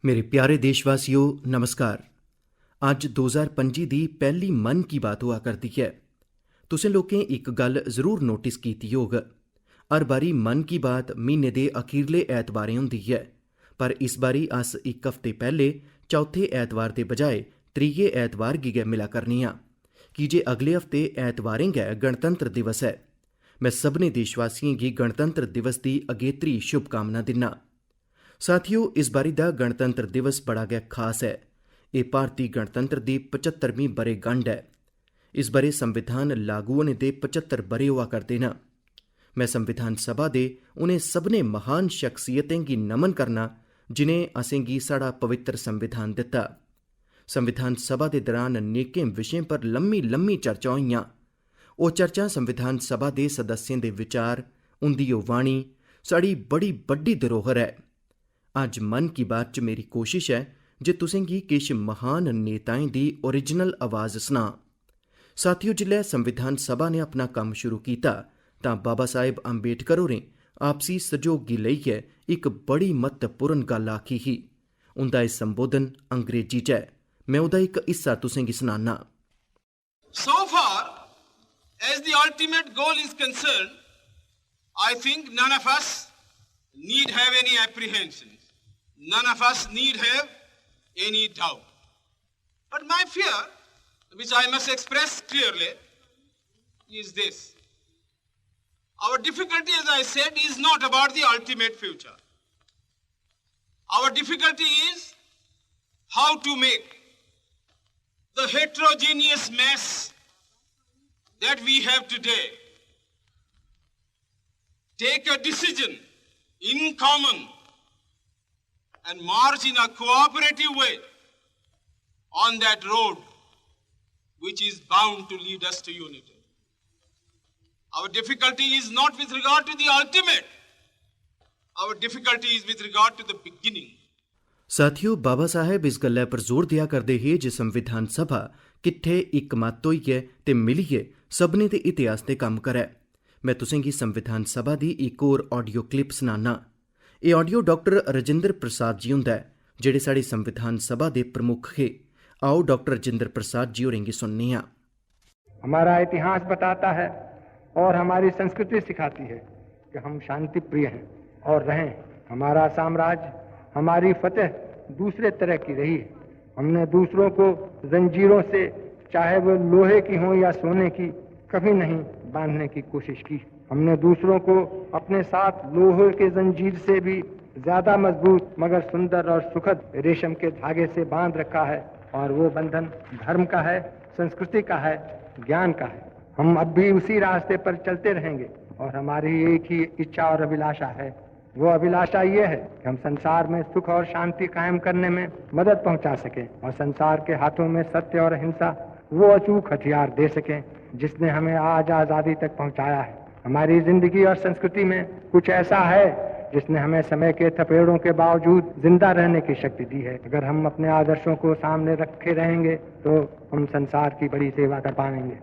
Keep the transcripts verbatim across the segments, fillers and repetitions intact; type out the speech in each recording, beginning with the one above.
मेरे प्यारे देशवासियो, नमस्कार। अज्ज दो ज्हार पंजी दी पैह्ली मन की बात होआ करदी ऐ। तुसें लोकें इक गल्ल जरूर नोटिस कीती होग, हर बारी मन की बात म्हीने दे अखीरले ऐतवारें होंदी ऐ, पर इस बारी अस इक हफ्ते पैह्ले चौथे ऐतवार दे बजाए त्रिये ऐतवार गी गै मिला करने आं, की जे अगले हफ्ते ऐतवारें गै गणतंत्र दिवस ऐ। में सभनें देशवासियें गी गणतंत्र दिवस दी अगेत्री शुभकामना दिन्ना। साथियो, इस बारी दा गणतंत्र दिवस बड़ा गै खास ऐ। एह् भारती गणतंत्र दी पचत्तरमीं ब'रेगंढ ऐ। इस ब'रे संविधान लागू होने दे पचत्तर ब'रे होआ करदे न। में संविधान सभा दे उ'नें सभनें महान शख्सियतें गी नमन करना, जि'नें असेंगी साढ़ा पवित्र संविधान दित्ता। संविधान सभा दे दरान नेकें विशें पर लम्मी-लम्मी चर्चा होइयां। ओह् चर्चां संविधान सभा दे सदस्यें दे विचार, उं'दी ओह् वाणी, साढ़ी बड़ी बड्डी धरोहर ऐ। अज्ज मन की बात च मेरी कोशिश ऐ जे तुसेंगी किश महान नेताएं दी ओरिजिनल आवाज सनां। साथियो, जिसलै संविधान सभा ने अपना कम्म शुरू कीता, तां बाबा साहेब अम्बेडकर होरें आपसी सैह्योग गी लेइयै इक बड़ी म्हत्तवपूर्ण गल्ल आखी ही। उं'दा एह् संबोधन अंग्रेजी च ऐ। में ओह्दा इक हिस्सा तुसेंगी सनान्ना। So far as the ultimate goal is concerned, I think none of us need have any apprehensions. None of us need have any doubt. But my fear, which I must express clearly, is this. Our difficulty, as I said, is not about the ultimate future. Our difficulty is how to make the heterogeneous mess that we have today take a decision in common and march in a cooperative way on that road which is bound to lead us to unity. Our difficulty is not with regard to the ultimate, our difficulty is with regard to the beginning. साथियो, बाबा साहेब इस गल्लै पर जोर देआ करदे हे जे संविधान सभा किट्ठे इकमत होइयै ते मिलियै सभनें दे हितै आस्तै कम्म करै। में तुसेंगी संविधान सभा दी इक होर ऑडियो क्लिप सनान्ना। एह् ऑडियो डाक्टर राजेंद्र प्रसाद जी हुंदा ऐ, जेह्ड़े साढ़ी संविधान सभा दे प्रमुख हे। आओ, डाक्टर राजेंद्र प्रसाद जी होरें गी सुनने आं। हमारा इतिहास बताता है और हमारी संस्कृति सिखाती है कि हम शांति प्रिय हैं और रहें। हमारा साम्राज्य, हमारी फतेह दूसरे तरह की रही है। हमने दूसरों को जंजीरों से, चाहे वो लोहे की हों या सोने की, कभी नहीं बांधने की कोशिश की। हमने दूसरों को अपने साथ लोहे के जंजीर से भी ज्यादा मजबूत मगर सुंदर और सुखद रेशम के धागे से बांध रखा है और वो बंधन धर्म का है, संस्कृति का है, ज्ञान का है। हम अब भी उसी रास्ते पर चलते रहेंगे और हमारी एक ही इच्छा और अभिलाषा है। वो अभिलाषा ये है कि हम संसार में सुख और शांति कायम करने में मदद पहुंचा सकें और संसार के हाथों में सत्य और अहिंसा वो अचूक हथियार दे सकें जिसने हमें आज आज़ादी तक पहुंचाया है। हमारी जिंदगी और संस्कृति में कुछ ऐसा है जिसने हमें समय के थपेड़ों के बावजूद जिंदा रहने की शक्ति दी है। अगर हम अपने आदर्शों को सामने रखे रहेंगे तो हम संसार की बड़ी सेवा कर पाएंगे।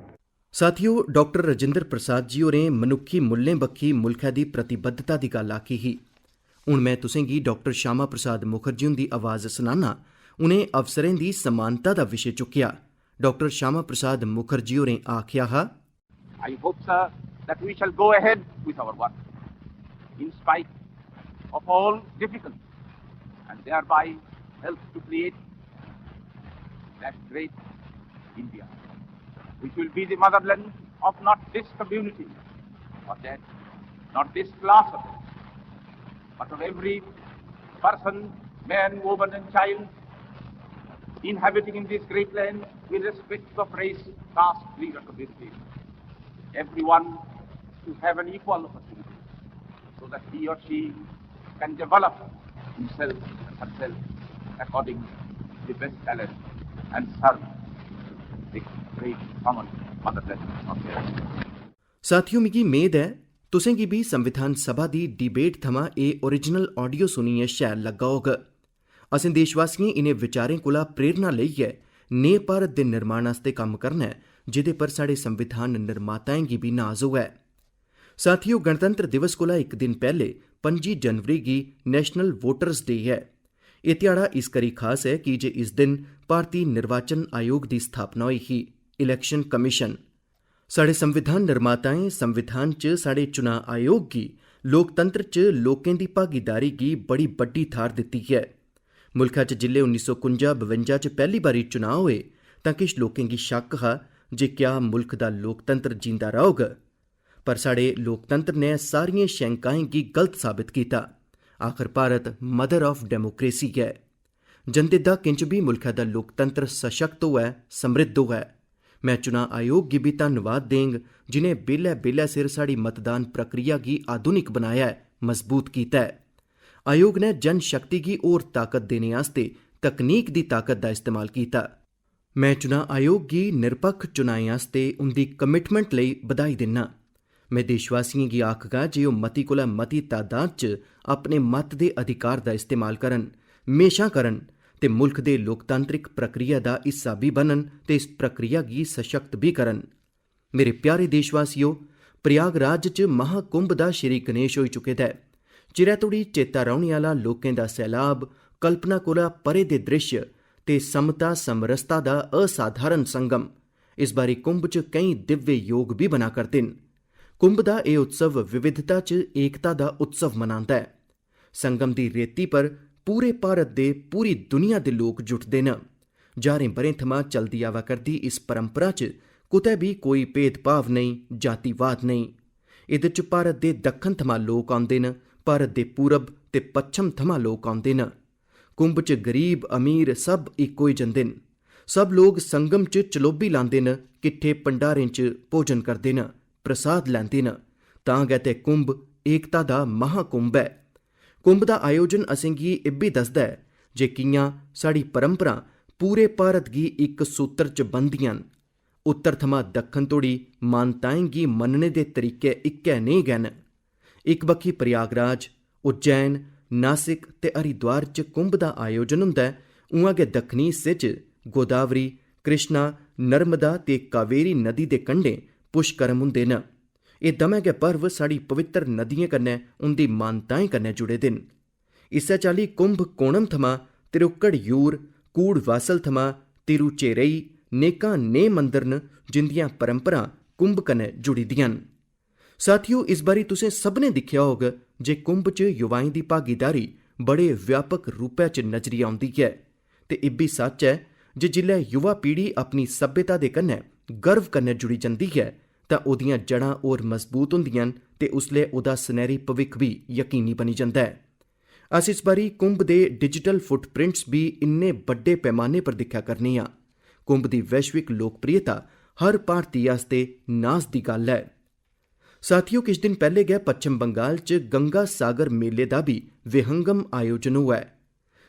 साथियो, डाक्टर राजेंद्र प्रसाद जी होरें मनुक्खी मुल्लें बक्खी मुल्खै दी प्रतिबद्धता दी गल्ल आखी ही। हून में तुसेंगी डाक्टर श्यामा प्रसाद मुखर्जी हुंदी आवाज सनाना। उ'नें अफसरें दी समानता दा विशे चुक्केआ। डाक्टर श्यामा प्रसाद मुखर्जी होरें आखेआ हा, I hope, sir, that we shall go ahead with our work in spite of all difficulties and thereby help to create that great India, which will be the motherland of not this community or that, not this class of it, but of every person, man, woman, and child inhabiting in this great land, irrespective of race, caste, creed, or community. Everyone to have an equal opportunity so that he or she can develop himself and herself according to the best talent and serve the great common motherland of theirs. साथियो, मिगी मेद ऐ तुसेंगी बी संविधान सभा दी debate थमां एह् original audio सुनियै शैल लग्गा होग। असें देशवासियें इ'नें विचारें कोला प्रेरणा लेइयै नेह भारत दे निर्माण आस्तै कम्म करना ऐ जेह्दे पर साढ़े संविधान निर्माताएं गी बी नाज होऐ। साथियो, गणतंत्र दिवस कोला इक दिन पैह्ले पंजी जनवरी गी नेशनल वोटर्स डे ऐ। एह् ध्याड़ा इस करी खास ऐ की जे इस दिन भारती निर्वाचन आयोग दी स्थापना होई ही, इलैक्शन कमीशन। साढ़े संविधान निर्माताएं संविधान च साढ़े चुनां आयोग गी लोकतंत्र च लोकें दी भागीदारी गी बड़ी बड्डी थाह्र दित्ती ऐ। मुल्खा च जिल्लै उन्नी सौ कुंजा बवंजा च पैह्ली बारी चुनां होए तां किश लोकें गी शक्क हा जे क्या मुल्ख दा लोकतंत्र जींदा रौह्ग। पर साढ़े लोकतंत्र ने सारियें शैंकाएं गी गलत साबत कीता। आखर भारत mother of democracy ऐ। जंदे द्हाकें च बी मुल्खै दा लोकतंत्र सशक्त होऐ, समृद्ध होऐ। में चुनां आयोग गी बी धन्नवाद देंग जिनें बेल्लै बेल्लै सिर साढ़ी मतदान प्रक्रिया गी आधुनिक बनाया ऐ, मजबूत कीता ऐ। आयोग ने जनशक्ति गी होर ताकत देने आस्तै तकनीक दी ताकत दा इस्तेमाल कीता। में चुनां आयोग गी निरपक्ख चुनाएं आस्तै उंदी कमिटमेंट लेई बधाई दिन्ना। में देशवासियें गी आखगा जे ओह् मती कोला मती तादाद च अपने मत दे अधिकार दा इस्तेमाल करन, म्हेशां करन ते मुल्ख दे लोकतांत्रिक प्रक्रिया दा हिस्सा बी बनन ते इस प्रक्रिया गी सशक्त बी करन। मेरे प्यारे देशवासियो, प्रयागराज च महाकुंभ दा श्री गणेश होई चुके दा ऐ। चिरै तोड़ी चेता रौह्ने आह्ला लोकें दा सैलाब, कल्पना कोला परे दे दृश्य ते समता समरसता दा असाधारण संगम इस बारी कुंभ च केईं दिव्य योग बी बना करदे न। कुंभ दा एह् उत्सव विविधता च एकता दा उत्सव मनांदा ऐ। संगम दी रेती पर पूरे भारत दे, पूरी दुनिया दे लोक जुटदे न। ज्हारें ब'रें थमां चलदी आवा करदी इस परंपरा च कुतै बी कोई भेदभाव नेईं, जातिवाद नेईं। एह्दे च भारत दे दक्खन थमां लोक औंदे न, भारत दे पूरब ते पच्छम थमां लोक औंदे न। कुंभ च गरीब, अमीर सब इक होई जंदे न। सब लोक संगम च चलोबी लांदे न, किट्ठे भंडारें च भोजन करदे न, प्रसाद लैंदे न। तां गै ते कुंभ एकता दा महाकुंभ ऐ। कुंभ दा आयोजन असेंगी इब्बी दसदा ऐ जे कि'यां साढ़ी परंपरां पूरे भारत गी इक सूत्र च ब'नदियां न। उत्तर थमां दक्खन तोड़ी मानताएं गी मन्नने दे तरीके इक्कै नेह् गै न। इक बक्खी प्रयागराज, उज्जैन, नासिक ते हरिद्वार च कुंभ दा आयोजन होंदा ऐ, उआं गै दक्खनी हिस्से च गोदावरी, कृष्णा, नर्मदा ते कावेरी नदी दे कंढे पुष्करम होंदे न। एह् दमैं गै पर्व साढ़ी पवित्र नदियें कन्नै उंदी मानताएं कन्नै जुड़े दे न। इस्सै चाल्ली कुंभ कोणम थमां तिरुक्कड़ यूर, कूड़ वासल थमां तिरुचेरई नेकां नेह् मंदर न जिंदियां परंपरां कुंभ कन्नै जुड़ी दियां न। साथियो, इस बारी तुसें सभनें दिक्खेआ होग जे कुंभ च युवाएं दी भागीदारी बड़े व्यापक रूपै च नजरी औंदी ऐ। ते इब्बी सच्च ऐ जे जिसलै युवा पीढ़ी अपनी सभ्यता दे कन्नै गर्व कन्नै जुड़ी जंदी ऐ तां ओह्दियां जड़ां होर मजबूत होंदियां न ते उसलै ओह्दा सनैह्री भविक्ख बी यकीनी बनी जंदा ऐ। अस इस बारी कुंभ दे डिजिटल फुटप्रिंट्स बी इन्ने बड्डे पैमाने पर दिक्खा करने आं। कुंभ दी वैश्विक लोकप्रियता हर भारती आस्तै नाज दी गल्ल ऐ। साथियो, किश दिन पैह्ले गै पच्छम बंगाल च गंगा सागर मेले दा बी विहंगम आयोजन होआ ऐ।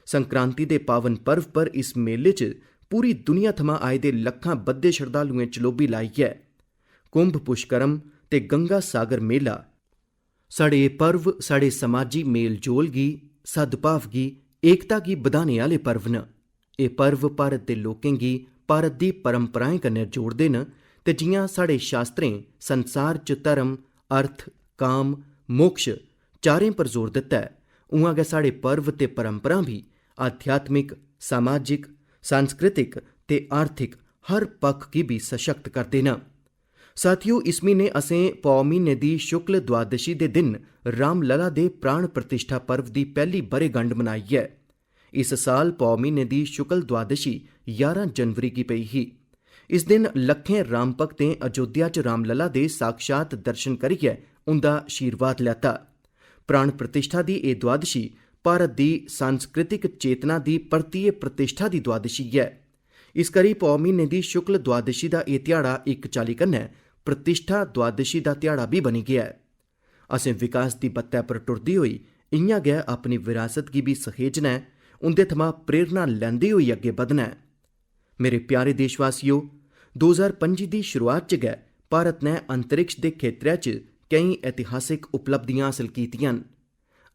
संक्रांति दे पावन पर्व पर इस मेले च पूरी दुनिया थमां आए दे लक्खां बद्धे श्रद्धालुएं चलोबी लाई ऐ। कुंभ पुष्करम ते गंगा सागर मेला साढ़े एह् पर्व साढ़े समाजी मेल-जोल गी, सद्भाव गी, एकता गी बधाने आह्ले पर्व न। एह् पर्व भारत दे लोकें गी भारत दी परंपराएं कन्नै जोड़दे न ते जि'यां साढ़े शास्त्रें संसार च धर्म, अर्थ, काम, मोक्ष चारें पर जोर दित्ता ऐ, उ'आं गै साढ़े पर्व ते परंपरां बी आध्यात्मिक, समाजिक, सांस्कृतिक ते आर्थिक हर पक्ख गी बी सशक्त करदे न। साथियो, इस म्हीने असें पौ म्हीने दी शुक्ल द्वादशी दे दिन रामलला दे प्राण प्रतिष्ठा पर्व दी पैह्ली ब'रेगंढ मनाई ऐ। इस साल पौ म्हीने दी शुक्ल द्वादशी ञारां जनवरी गी पेई ही। इस दिन लक्खें राम भक्तें अयोध्या च रामलला दे साक्षात दर्शन करियै उंदा आशीर्वाद लैता। प्राण प्रतिष्ठा दी एह् द्वादशी भारत दी सांस्कृतिक चेतना दी परतियै प्रतिष्ठा दी द्वादशी ऐ। इस करी पौ म्हीने दी शुक्ल द्वादशी दा एह् ध्याड़ा इक चाल्ली कन्नै प्रतिष्ठा द्वादशी दा ध्याड़ा बी बनी गेआ ऐ। असें विकास दी बत्तै पर टुरदे होई इ'यां गै अपनी विरासत गी बी सहेजना ऐ, उं'दे थमां प्रेरणा लैंदे होई अग्गें बधना ऐ। मेरे प्यारे देशवासियो, दो ज्हार पंजी दी शुरुआत च गै भारत ने अंतरिक्ष दे खेतरै च केईं ऐतिहासिक उपलब्धियां हासल कीतियां न।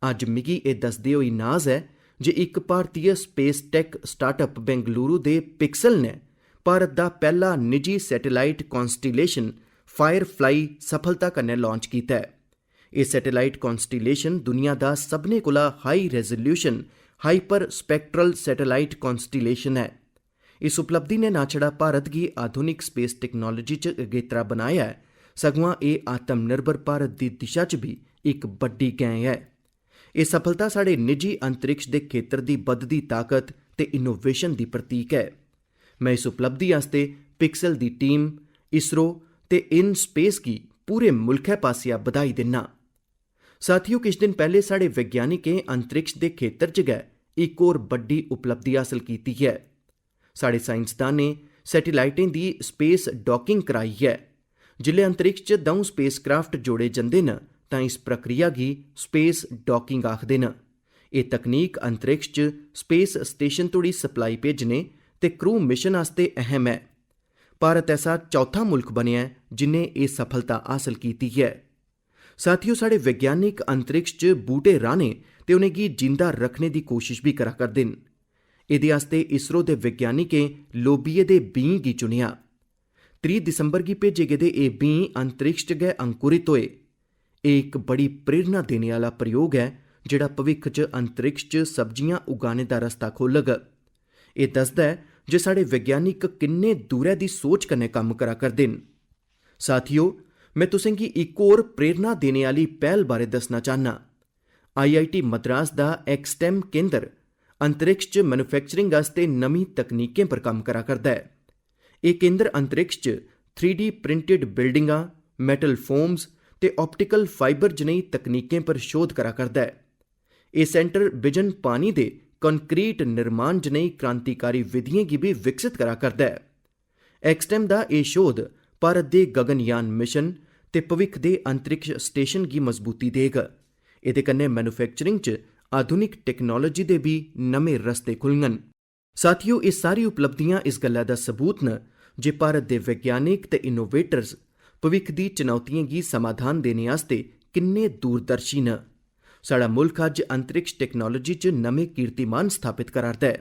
अज्ज मिगी एह् दसदे होई नाज ऐ जे इक भारतीय स्पेस टैक स्टार्टअप बेंगलुरु दे पिक्सल ने भारत दा पैह्ला निजी सैटेलाइट कांस्टिलेशन फायरफ्लाई सफलता कन्नै लांच कीता ऐ। एह् सैटेलाइट कांस्टिलेशन दुनिया दा सभनें कोला high resolution hyper spectral satellite constellation ऐ। इस उपलब्धि ने ना छड़ा भारत गी आधुनिक स्पेस टैक्नोलाजी च अगेतरा बनाया ऐ, सगुआं एह् आत्मनिर्भर भारत दी दिशा च बी इक बड्डी गैं ऐ। एह् सफलता साढ़े निजी अंतरिक्ष दे खेतर दी बधदी ताकत ते इनोवेशन दी प्रतीक ऐ। में इस उपलब्धि आस्तै पिक्सल दी टीम, इसरो ते इन स्पेस गी पूरे मुल्खै पासेआ बधाई दिन्ना। साथियो, किश दिन पैह्ले साढ़े वैज्ञानिकें अंतरिक्ष दे खेतर च गै इक होर बड्डी उपलब्धि हासल कीती ऐ। साढ़े साइंसदानें सैटेलाइटें दी स्पेस डॉकिंग कराई ऐ। जिसलै अंतरिक्ष च द'ऊं स्पेसक्राफ्ट जोड़े जंदे न, तां इस प्रक्रिया गी स्पेस डॉकिंग आखदे न। एह् तकनीक अंतरिक्ष च स्पेस स्टेशन तोड़ी सप्लाई भेजने ते क्रू मिशन आस्तै अहम ऐ। भारत ऐसा चौथा मुल्ख बनेआ ऐ जिन्ने एह् सफलता हासल कीती ऐ। साथियो, साढ़े वैज्ञानिक अंतरिक्ष च बूह्टे राह्ने ते उ'नेंगी जींदा रक्खने दी कोशश बी करा करदे न। एह्दे आस्तै इसरो दे वैज्ञानिकें लोबिये दे बीं गी चुनेआ। त्रीह् दिसंबर गी भेजे गेदे एह् बीं अंतरिक्ष च गै अंकुरित होए। एह् इक बड़ी प्रेरणा देने आह्ला प्रयोग ऐ, जेह्ड़ा भविक्ख च अंतरिक्ष च सब्जियां उगाने दा रस्ता खोह्लग। एह् दसदा ऐ जे साढ़े वैज्ञानिक किन्ने दूरै दी सोच कन्नै कम्म करा करदे न। साथियो, में तुसें गी इक होर प्रेरणा देने आह्ली पैह्ल बारै दस्सना चाह्न्नां। आईआईटी मद्रास दा एक्सटेम केंद्र अंतरिक्ष च मैन्युफैक्चरिंग आस्तै नमीं तकनीकें पर कम्म करा करदा ऐ। एह् केंद्र अंतरिक्ष च थ्री डी प्रिंटिड बिल्डिंगां, मैटल फोम्स ते ऑप्टिकल फाइबर जनेही तकनीकें पर शोध करा करदा ऐ। एह् सेंटर बिजन पानी दे कंक्रीट निर्माण जनेही क्रांतिकारी विधियें गी बी विकसित करा करदा ऐ। एक्सटेम दा एह् शोध भारत दे गगनयान मिशन ते भविक्ख दे अंतरिक्ष स्टेशन गी मजबूती देग। एह्दे कन्नै मैन्युफैक्चरिंग च आधुनिक टैक्नोलाजी दे बी नमें रस्ते खु'लङन। साथियो, एह् सारी उपलब्धियां इस गल्लै दा सबूत न जे भारत दे वैज्ञानिक ते इनोवेटर्स भविक्ख दी चुनौतियें गी समाधान देने आस्तै किन्ने दूरदर्शी न। साढ़ा मुल्ख अज्ज अंतरिक्ष टैक्नोलाजी च नमें कीर्तिमान स्थापत करा'रदा ऐ।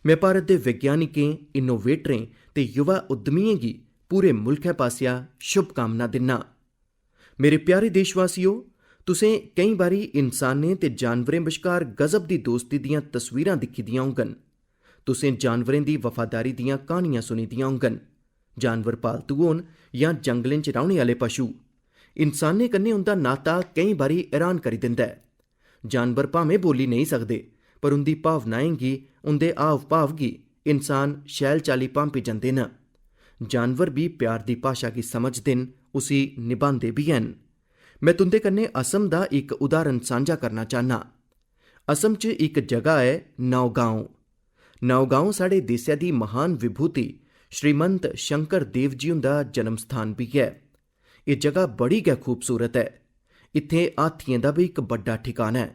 में भारत दे वैज्ञानिकें, इनोवेटरें ते युवा उद्यमियें गी पूरे मुल्खै पासेआ शुभकामनां दिन्ना। मेरे प्यारे देशवासियो, तुसें केईं बारी इंसानें ते जानवरें बश्कार गजब दी दोस्ती दियां तस्वीरां दिक्खी दियां होङन। तुसें जानवरें दी वफादारी दियां क्हानियां सुनी दियां होङन। जानवर पालतू होन जां जंगलें च रौह्ने आह्ले पशु, इंसानें कन्नै उं'दा नाता केईं बारी हैरान करी दिंदा ऐ। जानवर भामें बोल्ली नेईं सकदे, पर उं'दी भावनाएं गी, उं'दे हाव-भाव गी इंसान शैल चाल्ली भांपी जंदे न। जानवर बी प्यार दी भाशा गी समझदे न, उसी निभांदे बी हैन। में तुं'दे कन्नै असम दा इक उदाहरण सांझा करना चाह्न्नां। असम च इक जगह ऐ नौगांव। नौगांव साढ़े देसै दी महान विभूति श्रीमंत शंकर देव जी हुंदा जन्म स्थान बी ऐ। एह् जगह बड़ी गै खूबसूरत ऐ। इत्थें हाथियें दा बी इक बड्डा ठिकाना ऐ।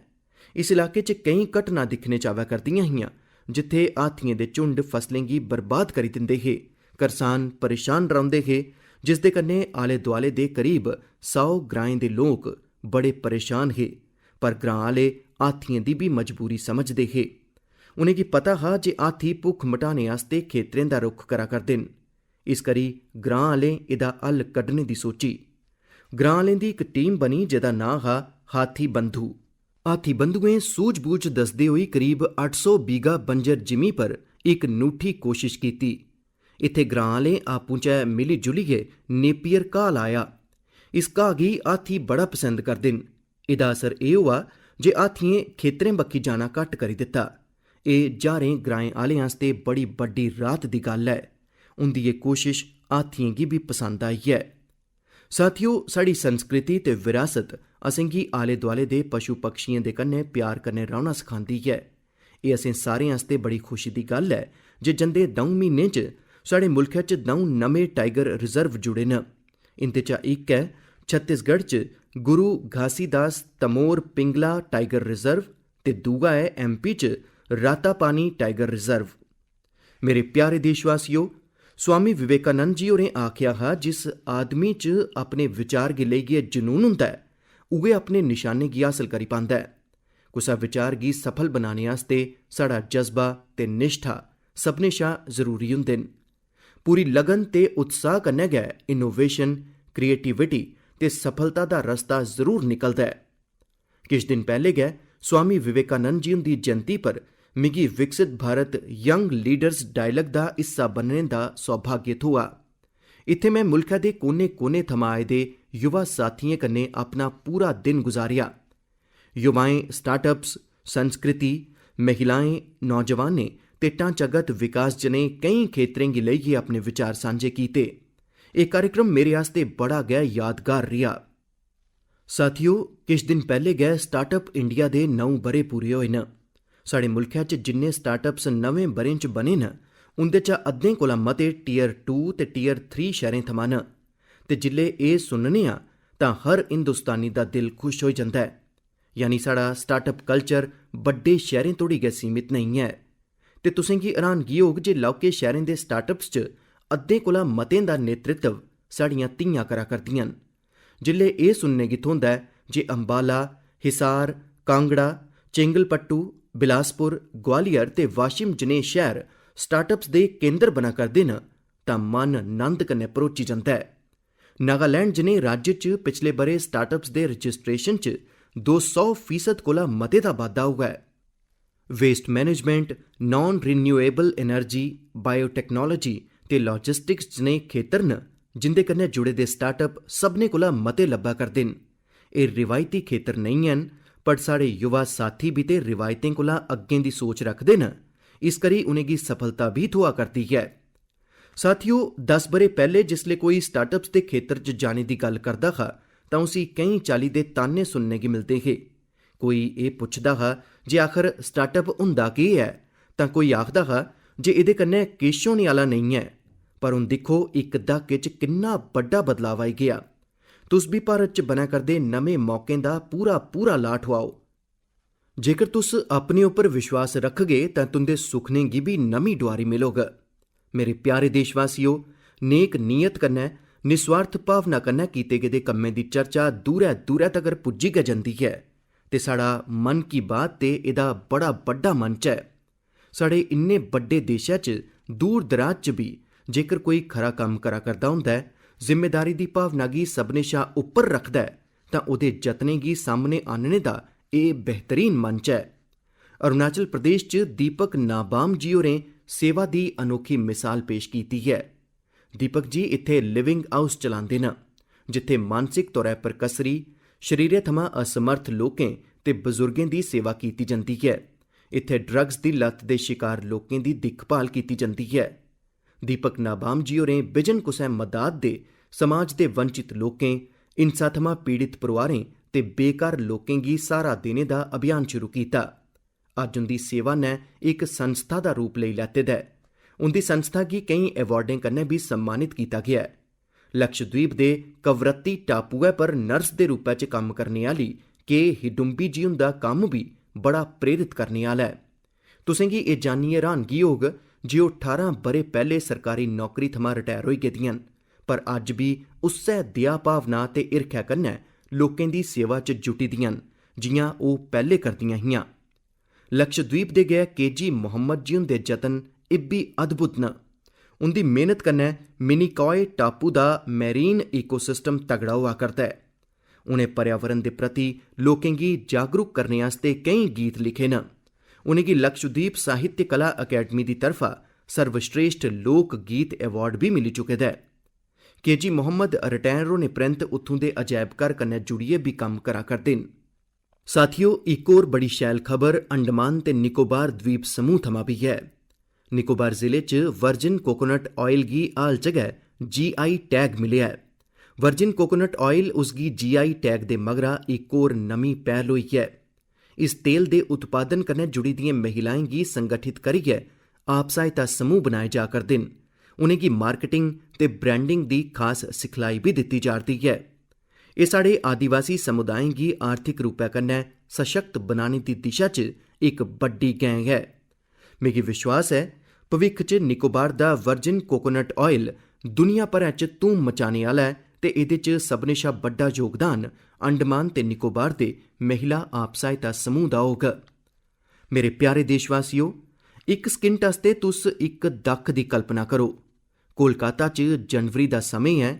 इस इलाके च केईं घटनां दिक्खने च आवा करदियां हियां, जित्थें हाथियें दे झुंड फसलें गी बर्बाद करी दिंदे हे, करसान परेशान रौंह्दे हे, जिसदे कन्नै आले दुआले दे करीब सौ ग्राएं दे लोक बड़े परेशान हे। पर ग्रां आह्ले हाथियें दी बी मजबूरी समझदे हे। उ'नेंगी पता हा जे हाथी भुक्ख मटाने आस्तै खेतरें दा रुख करा करदे न। इस करी ग्रां आह्लें एह्दा हल कड्ढने दी सोची। ग्रां आह्लें दी इक टीम बनी, जेह्दा नांऽ हा हाथी बंधु। हाथी बंधुएं सूझ-बूझ दसदे होई करीब अट्ठ सौ बीघा बंजर जिमीं पर इक नूठी कोशश कीती। इत्थै ग्रां आह्लें आपूं चै मिली-जुलियै नेपियर घाऽ लाया। इस घाऽ गी हाथी बड़ा पसंद करदे न। एह्दा असर एह् होआ जे हाथियें खेतरें बक्खी जाना घट्ट करी दित्ता। एह् ज्हारें ग्राएं आह्लें आस्तै बड़ी बड्डी राहत दी गल्ल ऐ। उं'दी एह् कोशश हाथियें गी बी पसंद आई ऐ। साथियो, साढ़ी संस्कृति ते विरासत असेंगी आले-दुआले दे पशु-पक्षियें दे कन्नै प्यार कन्नै रौह्ना सखांदी ऐ। एह् असें सारें आस्तै बड़ी खुशी दी गल्ल ऐ जे जंदे द'ऊं म्हीनें च साढ़े मुल्खै च द'ऊं नमें टाइगर रिजर्व जुड़े न। इं'दे चा इक ऐ छत्तीसगढ़ च गुरु घासीदास तमोर पिंगला टाइगर रिजर्व ते दूआ ऐ एमपी च रातापानी टाइगर रिजर्व। मेरे प्यारे देशवासियो, स्वामी विवेकानंद जी होरें आखेआ हा, "जिस आदमी च अपने विचार गी लेइयै जनून होंदा ऐ, उ'ऐ अपने निशाने गी हासल करी पांदा ऐ।" कुसै विचार गी सफल बनाने आस्तै साढ़ा जज्बा ते निश्ठा सभनें शा जरूरी होंदे न। पूरी लगन ते उत्साह कन्नै गै इनोवेशन, क्रिएटिविटी ते सफलता दा रस्ता जरूर निकलदा ऐ। किश दिन पैह्ले गै स्वामी विवेकानंद जी हुंदी जयंती पर मिगी विकसित भारत यंग लीडर्स डायलॉग दा हिस्सा बनने दा सौभाग्य थ्होआ। इत्थै में मुल्खै दे कोने-कोने थमां आए दे युवा साथियें कन्नै अपना पूरा दिन गुजारेआ। युवाएं, स्टार्टअप्स, संस्कृति, महिलाएं, नौजवानें ते ढांचागत विकास जनेह् केईं खेतरें गी लेइयै अपने विचार सांझे कीते। एह् कार्यक्रम मेरे आस्तै बड़ा गै यादगार रेहा। साथियो, किश दिन पैह्ले गै स्टार्टअप इंडिया दे नौ ब'रे पूरे होए न। साढ़े मुल्खै च जिन्ने स्टार्टअप्स नमें ब'रें च बने न, उं'दे चा अद्धें कोला मते टियर टू ते टियर थ्री शैह्रें थमां न। ते जिसलै एह् सुनने आं, तां हर हिंदुस्तानी दा दिल खुश होई जंदा ऐ। यानी साढ़ा स्टार्टअप कल्चर बड्डे शैह्रें तोड़ी गै सीमित नेईं ऐ। ते तुसें गी हैरानगी होग जे लौह्के शैह्रें दे स्टार्टअप्स च अद्धें कोला मतें दा नेतृत्व साढ़ियां धीआं करा करदियां न। जिसलै एह् सुनने गी थ्होंदा ऐ जे अम्बाला, हिसार, कांगड़ा, चेंगलपट्टू, बिलासपुर, ग्वालियर ते वाशिम जनेह् शैह्र स्टार्टअप्स दे केंद्र बना करदे न, तां मन नंद कन्नै भरोची जंदा ऐ। नागालैंड जनेह् राज्य च पिछले ब'रे स्टार्टअप्स दे रजिस्ट्रेशन च दो सौ फीसद कोला मते दा बाद्धा होआ ऐ। Waste management, non renewable energy, biotechnology ते लॉजिस्टिक्स जनेह् खेतर न, जिंदे कन्नै जुड़े दे स्टार्टअप सभनें कोला मते लब्भा करदे न। एह् रिवायती खेतर नेईं हैन, पर साढ़े युवा साथी बी ते रिवायतें कोला अग्गें दी सोच रखदे न, इस करी उ'नेंगी सफलता बी थ्होआ करदी ऐ। साथियो, दस ब'रे पैह्ले जिसलै कोई स्टार्टअप्स दे खेतर च जाने दी गल्ल करदा हा, तां उसी केईं चाल्ली दे ताह्न्ने सुनने गी मिलदे हे। कोई एह् पुछदा हा जे आखर स्टार्टअप होंदा केह् ऐ, तां कोई आखदा हा जे एह्दे कन्नै किश होने आह्ला नेईं ऐ। पर हून दिक्खो, इक द्हाके च किन्ना बड्डा बदलाव आई गेआ। तुस बी भारत च बनै करदे नमें मौकें दा पूरा पूरा लाह् ठुआओ। जेकर तुस अपने उप्पर विश्वास रखगे, तां तुं'दे सुखनें गी बी नमीं डुआरी मिलग। मेरे प्यारे देशवासियो, नेक नीयत कन्नै, निस्वार्थ भावना कन्नै कीते गेदे कम्में दी चर्चा दूरै-दूरै तगर पुज्जी गै जंदी ऐ। ते साढ़ा मन की बात ते एह्दा बड़ा बड्डा मंच ऐ। साढ़े इन्ने बड्डे देशै च दूर-दराज च बी जेकर कोई खरा कम्म करा करदा होंदा ऐ, जिम्मेदारी दी भावना गी सभनें शा उप्पर रखदा ऐ, तां ओह्दे जतनें गी सामने आह्नने दा एह् बेहतरीन मंच ऐ। अरुणाचल प्रदेश च दीपक नाबाम जी होरें सेवा दी अनोखी मिसाल पेश कीती ऐ। दीपक जी इत्थै लिविंग हाउस चलांदे न, जित्थै मानसिक तौरै पर कसरी, शरीरै थमां असमर्थ लोकें ते बजुर्गें दी सेवा कीती जंदी ऐ। इत्थै ड्रग्स दी लत्त दे शिकार लोकें दी दिक्खभाल कीती जंदी ऐ। दीपक नाबाम जी होरें बिजन कुसै मदाद दे, समाज दे वंचित लोकें, हिंसा थमां पीड़ित परोआरें ते बेघर लोकें गी स्हारा देने दा अभियान शुरू कीता। अज्ज उंदी सेवा नै इक संस्था दा रूप लेई लैते दा ऐ। उंदी संस्था गी केईं अवार्डें कन्नै बी सम्मानित कीता गेआ ऐ। लक्षद्वीप दे कवरत्ती टापुऐ पर नर्स दे रूपै च कम्म करने आह्ली के हिडुम्बी जी हुंदा कम्म बी बड़ा प्रेरित करने आह्ला ऐ। तुसें गी एह् जानियै र्हानगी होग जे ओह् ठारां ब'रे पैह्ले सरकारी नौकरी थमां रटैर होई गेदियां न, पर अज्ज बी उस्सै देआ भावना ते हिरखै कन्नै लोकें दी सेवा च जुटी दियां न, जि'यां ओह् पैह्ले करदियां हियां। लक्षद्वीप दे गै के जी मोहम्मद जी हुंदे जतन इब्बी अद्भुत न। उंदी मेहनत कन्नै मिनिकॉय टापू दा मैरीन इकोसिस्टम तगड़ा होआ करदा ऐ। उ'नें पर्यावरण दे प्रति लोकें गी जागरूक करने आस्तै केईं गीत लिखे न। उ'नेंगी लक्षद्वीप साहित्य कला अकैडमी दी तरफा सर्वश्रेष्ठ लोक गीत अवार्ड बी मिली चुके दा ऐ। के जी मोहम्मद रिटायर होने परैंत उत्थूं दे अजैब घर कन्नै जुड़ियै बी कम्म करा करदे न। साथियो, इक होर बड़ी शैल खबर अंडमान ते निकोबार द्वीप समूह थमां बी ऐ। निकोबार जिले च वर्जिन कोकोनट ऑयल गी हाल च गै जी आई टैग मिलेआ ऐ। वर्जिन कोकोनट ऑयल उसगी जी आई टैग दे मगरा इक होर नमीं पैह्ल होई ऐ। इस तेल दे उत्पादन कन्नै जुड़ी दियें महिलाएं गी संगठित करियै आप सहायता समूह बनाए जा करदे न। उ'नेंगी मार्केटिंग ते ब्रांडिंग दी खास सिखलाई बी दित्ती जा'रदी ऐ। एह् साढ़े आदिवासी समुदायें गी आर्थिक रूपै कन्नै सशक्त बनाने दी दिशा च इक बड्डी गैं ऐ। मिगी विश्वास ऐ, भविक्ख च निकोबार दा वर्जिन कोकोनट ऑयल दुनिया भरै च धूम मचाने आह्ला ऐ ते एह्दे च सभनें शा बड्डा योगदान अंडमान ते निकोबार दे महिला आप सहायता समूह दा होग। मेरे प्यारे देशवासियो, इक सकिंट आस्तै तुस इक दक्ख दी कल्पना करो। कोलकाता च जनवरी दा समें ऐ,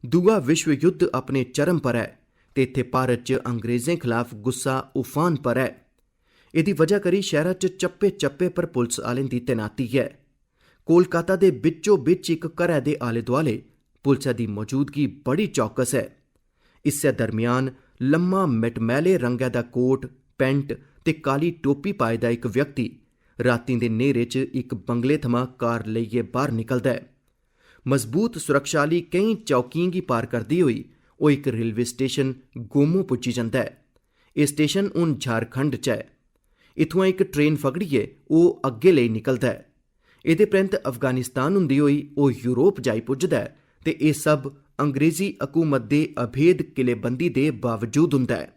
दूआ विश्व युद्ध अपने चरम पर ऐ ते इत्थै भारत च अंग्रेजें खलाफ गुस्सा उफान पर ऐ। एह्दी वजह करी शैह्रा च चप्पे-चप्पे पर पुलस आह्लें दी तैनाती ऐ। कोलकाता दे बिच्चो-बिच्च इक घरै दे आले-दुआले पुलसै दी मौजूदगी बड़ी चौकस ऐ। इस्सै दरम्यान लम्मा मटमैले रंगै दा कोट, पैंट ते काली टोपी पाए दा इक व्यक्ति रातीं दे न्हेरे च इक बंगले थमां कार लेइयै बाह्र निकलदा ऐ। मजबूत सुरक्षा आह्ली केईं चौकियें गी पार करदे होई ओह् इक रेलवे स्टेशन गोमो पुज्जी जंदा ऐ। एह् स्टेशन हून झारखंड च ऐ। इत्थुआं इक ट्रेन फगड़ियै ओह् अग्गें लेई निकलदा ऐ। एह्दे परैंत अफगानिस्तान होंदी होई ओह् यूरोप जाई पुजदा ऐ ते एह् सब अंग्रेजी हकूमत दे अभेद किलेबंदी दे बावजूद होंदा ऐ।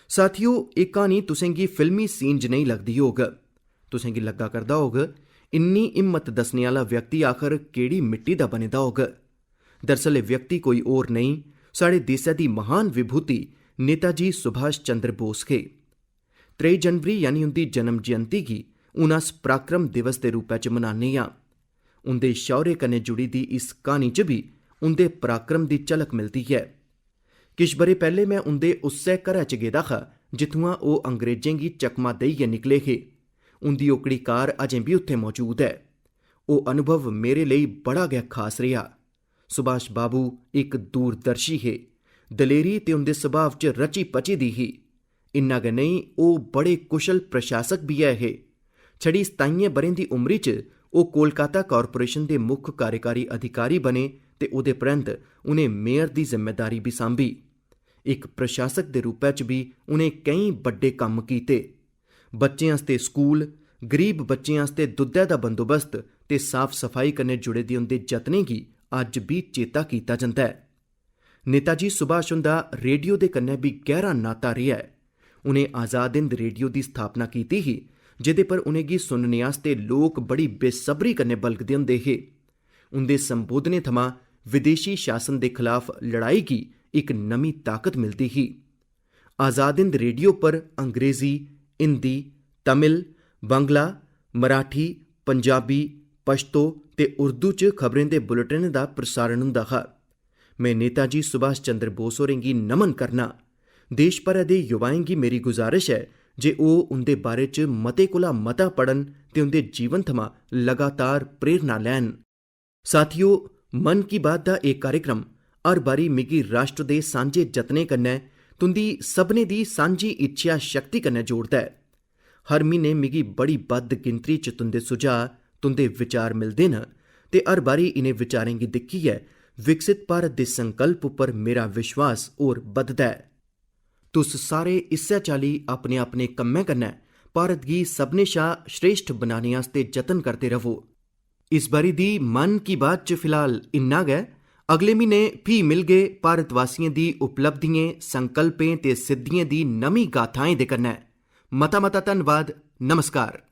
साथियो, एह् क्हानी तुसेंगी फिल्मी सीन जनेही लगदी होग। तुसेंगी लग्गा करदा होग, इन्नी हिम्मत दस्सने आह्ला व्यक्ति आखर केह्ड़ी मिट्टी दा बने दा होग? दरअसल एह् व्यक्ति कोई होर नेईं, साढ़े देसै दी महान विभूति नेताजी सुभाष चंद्र बोस हे। त्रेई जनवरी यानी उं'दी जन्म जयंती गी हून अस पराक्रम दिवस दे रूपै च मनाने आं। उं'दे शौह्रे कन्नै जुड़ी दी इस क्हानी च बी उं'दे पराक्रम दी झलक मिलदी ऐ। किश ब'रे पैह्ले में उं'दे उस्सै घरै च गेदा हा जित्थुआं ओह् अंग्रेजें गी चकमा देइयै निकले हे। उं'दी ओकड़ी कार अजें बी उत्थै मौजूद ऐ। ओह् अनुभव मेरे लेई बड़ा गै खास रेहा। सुभाष बाबू इक दूरदर्शी हे। दलेरी ते उं'दे सुभाव च रची पची दी ही। इन्ना गै नेईं, ओह् बड़े कुशल प्रशासक बी ऐ हे। छड़ी सताइयें ब'रें दी उमरी च ओह् कोलकाता कारपोरेशन दे मुक्ख कार्यकारी अधिकारी बने ते ओह्दे परैंत उ'नें मेयर दी जिम्मेदारी बी सांभी। इक प्रशासक दे रूपै च बी उ'नें केईं बड्डे कम्म कीते। बच्चें आस्तै स्कूल, गरीब बच्चें आस्तै दुद्धै दा बंदोबस्त ते साफ-सफाई कन्नै जुड़े दे उं'दे जतनें गी अज्ज बी चेता कीता जंदा ऐ। नेताजी सुभाष हुंदा रेडियो दे कन्नै बी गैह्रा नाता रेहा ऐ। उ'नें आजाद हिंद रेडियो दी स्थापना कीती ही, जेह्दे पर उ'नेंगी सुनने आस्तै लोक बड़ी बेसब्री कन्नै बलगदे होंदे हे। उं'दे संबोधनें थमां विदेशी शासन दे खलाफ लड़ाई गी इक नमीं ताकत मिलदी ही। आजाद हिंद रेडियो पर अंग्रेजी, हिंदी, तमिल, बंगला, मराठी, पंजाबी, पश्तो ते उर्दू च खबरें दे बुलेटिनें दा प्रसारण होंदा हा। में नेताजी सुभाष चंद्र बोस होरें गी नमन करना। देश भरै दे युवाएं गी मेरी गुजारिश ऐ जे ओह् उं'दे बारे च मते कोला मता पढ़न ते उं'दे जीवन थमां लगातार प्रेरणा लैन। साथियो, मन की बात दा एह् कार्यक्रम हर बारी मिगी राष्ट्र दे सांझे जतनें कन्नै, तुं'दी सभनें दी सांझी इच्छेआ शक्ति कन्नै जोड़दा ऐ। हर म्हीने मिगी बड़ी बद्ध गिनतरी च तुं'दे सुझाऽ, तुं'दे विचार मिलदे न ते हर बारी इ'नें विचारें गी दिक्खियै विकसित भारत दे संकल्प उप्पर मेरा विश्वास होर बधदा ऐ। तुस सारे इस्सै चाल्ली अपने-अपने कम्मै कन्नै भारत गी सभनें शा श्रेष्ठ बनाने आस्तै जतन करदे र'वो। इस बारी दी मन की बात च फिलहाल इन्ना गै। अगले म्हीने फ्ही मिलगे भारतवासियें दी उपलब्धियें, संकल्पें ते सिद्धियें दी नमीं गाथाएं दे कन्नै। मता-मता धन्नवाद। नमस्कार।